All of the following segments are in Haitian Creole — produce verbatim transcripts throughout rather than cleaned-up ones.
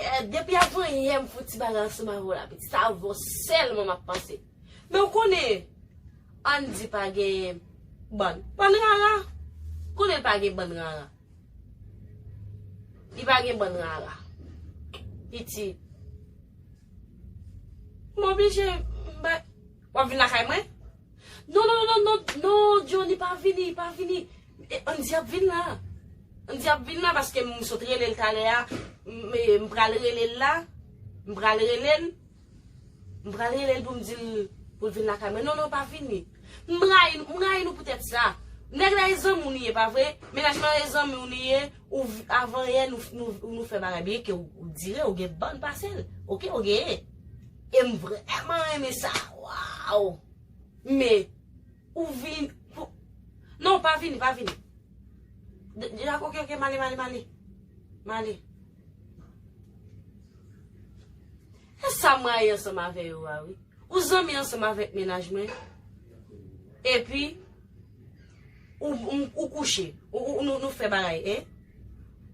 Eh, depi avan yè m fout ti bagay ansanm avè w la, pitit, se avè w sèlman m ap panse. Men w konnen, Andy pa gen bann. Bann rara. Konnen l pa gen bann rara. Li pa gen bann rara. Pitit. M oblije, m ba, w ap vin lakay mwen? Non, non, non, non, non, non, Johnny, pa vini, pa vini. E, Andy ap vin la. Andy ap vin la paske m sot rele l talè a. M, e, m pral rele l la. M pral rele l. M pral rele l pou m di l pou l vin lakay mwen. Non, non, pa vini. M rayi, m rayi nou poutèt sa. Nèg la e zanmi w li ye, pa vre? Mennaj mwen e zanmi w li ye. Ou, avan yè, nou, nou, nou fè bagay byen ke ou, ou dire, ou gen bann pase l. Oke, ou genyen. E m vrèman renmen sa. Waw! Men, ou vin pou, non, pa vini, pa vini. De, de, oke, oke, m ale, m ale, m ale. M ale. E sa m rayi ansanm avè yo a, wi. Ou zanmi ansanm avèk mennaj mwen. Epi, ou, ou, ou kouche. Ou, ou, nou, nou fè bagay, en?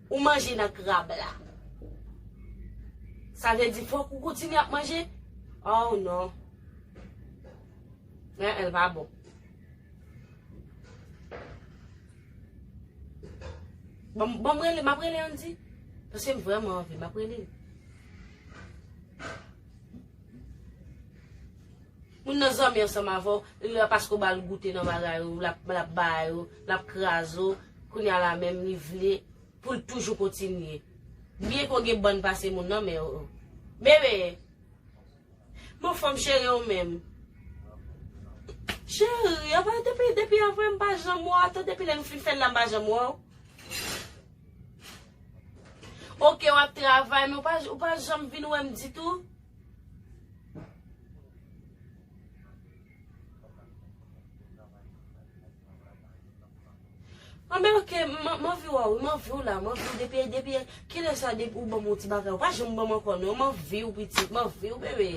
Ou manje nan krab la. Sa vle di fòk ou kontinye ap manje? Oh non. Men, l pa bon. Bon, bon, m rele, m ap rele Andy. Paske m vrèman anvi, m ap rele l. Moun nan zanmi ansanm avè w, lè paske w ba l goute nan bagay ou, l ap, l ap ba yo, l ap kraze w, kounye a la menm li vle pou l toujou kontinye. Byen ke w gen bann pase moun nan, men, oh, oh. Bebe! Bon, fanm cheri, ou menm? Cheri, apa depi, depi avan m pa janm wè w, ata depi lè m fin fè l la, m pa janm wè w. Oke, w ap travay, men ou pa, ou pa janm vin wè m ditou. Anben, oke, m, m anvi wè w, m anvi w la, m anvi w depi, depi, kilè sa depi ou ban m yon ti bagay, ou pa janm ban m ankò non, m anvi w pitit, m anvi w bebe.